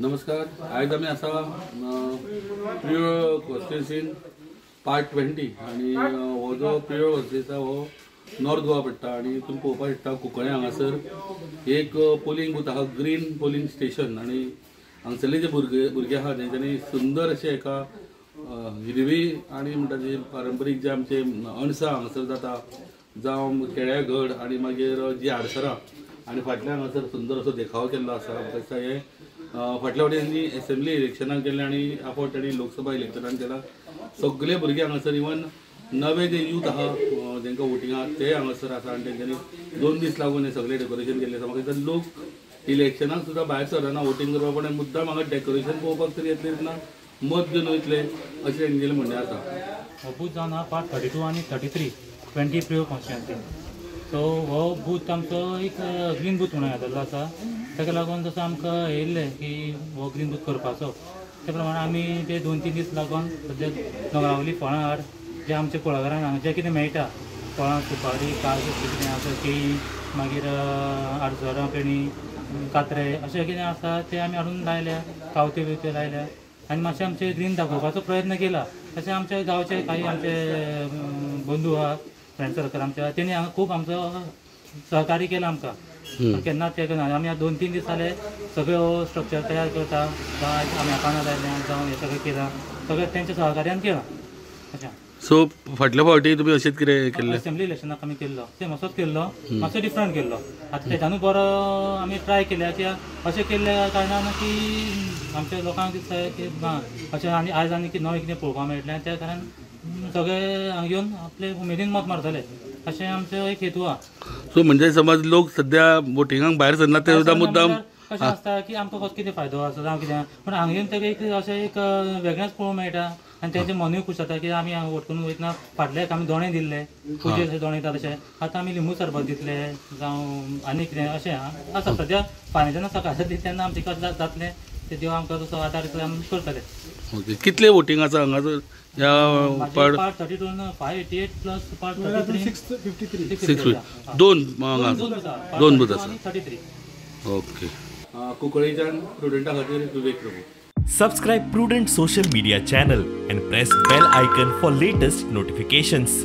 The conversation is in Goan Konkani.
नमस्कार, आयज आमी आसा प्रियोळ कॉन्स्टिट्युन्सीन पार्ट 20 आनी हो जो प्रियोळ कॉन्स्टिट्युन्सी आसा हो नॉर्थ गोवा पडटा आनी तुमी पळोवपाक शकता कुंकळे हांगासर एक पोलिंग बूथ आहा, ग्रीन पोलिंग स्टेशन. आनी हांगसरले जे भुरगे आहा तेंच्यांनी सुंदर अशें एका हिरवी आनी म्हणटा जी पारंपरीक जे आमचे अणसां हांगासर जाता, जावं केळ्या घड आनी मागीर जी आडसरां आनी फाटल्यान हांगासर सुंदर असो देखाव केल्लो आसा. म्हाका दिसता हें फाटल्या फावटी तेंणी एसेंब्ली इलेक्शनाक केल्लें आनी ह्या फावट तेणी लोकसभा इलेक्शनाक केला. सगळे भुरगे हांगासर इवन नवे जे यूथ आहा जेंकां वोटिंग आहा ते हांगासर आसा आनी तेंच्यांनी 2 दीस लागून हें सगळें डेकोरेशन केल्लें आसा. म्हाका दिसता लोक इलेक्शनाक सुद्दां भायर सरना वोटींग करपाक, पण मुद्दाम हांगा डेकोरेशन पळोवपाक तरी येतले तेन्ना मत दिवन वयतले अशें तेंगेलें म्हणणें आसा. हो बूथ जावन आहा पार्ट 32 आनी 33 20 प्रियोळ कॉन्स्टिट्युन्सी. सो हो बूथ आमचो एक ग्रीन बूथ म्हणून जाल्लो आसा. ताका लागून जसो आमकां येयल्लें की हो ग्रीन बूथ करपाचो, त्या प्रमाणे आमी ते 2-3 दीस लागून सद्या दोंगरावयली फळां हाड जे आमच्या कुळागरान हांगा जें कितें मेळटा, फळां, सुपारी, काजू कितें आसा, केळी, मागीर आडसरां, पेणी, कात्रे अशें कितें आसा तें आमी हाडून लायल्या, कावत्यो बिवत्यो लायल्या आनी मातशें आमचें ग्रीन दाखोवपाचो प्रयत्न केला. तशें आमच्या गांवचे काही आमचे बंधू आहा, फ्रेंड सर्कल आमच्या, तेणी हांगा खूब आमचो सहकार्य केला आमकां. केन्नाच तें करना. आमी 2-3 दीस जाले सगळ्यो स्ट्रक्चर तयार करता, जावं आमी पानां लायल्या, जावं हें सगळें केलां, सगळें तेंच्या सहकार्यान केलां. अशें. सो फाटल्या फावटी तुमी अशेंच कितें केल्लें? असेंब्ली इलेक्शनाक आमी केल्लो सेम असोच केल्लो, मातसो डिफरंट केल्लो. आतां तेच्यानूय बरो आमी ट्राय केल्या की अशें केल्ल्या कारणान की आमच्या लोकांक दिसता की ना अशें आनी आयज आनी की नवें कितें पळोवपाक मेळटलें, त्या कारणान सगळे हांगा येवन आपले उमेदीन मत मारतले अशें आमचो एक हेतू आहा. सो म्हणजे समज लोक सद्या वोटिंगाक भायर सरना ते सुद्दां मुद्दाम कशें आसता की आमकां कसो कितें फायदो आसा जावं कितें, पूण हांगा येवन ताका एक अशें एक वेगळेंच पळोवंक मेळटा आनी तेंचें मनूय खूश जाता की आमी हांगा वोट करून वयतना फाटल्याक आमी दोणे दिल्ले, पुजे दोणे दिता तशें आतां आमी लिंबू सरबत दितले जावं आनी कितें अशें आसा. सद्या फाल्यां जेन्ना सकाळचें दिता तेन्ना आमचें कशें जातलें तें देव आमकां तसो आदार दितलो आमी करतले. ओके, कितले वोटींग आसा हांगासर? ह्या पार्ट 32 588 प्लस पार्ट 33 653, दोन बूथ आसा 33. ओके. कुंकळेच्यान प्रुडंटा खातीर Vivek Prabhu. Subscribe Prudent social media channel and press bell icon for latest notifications.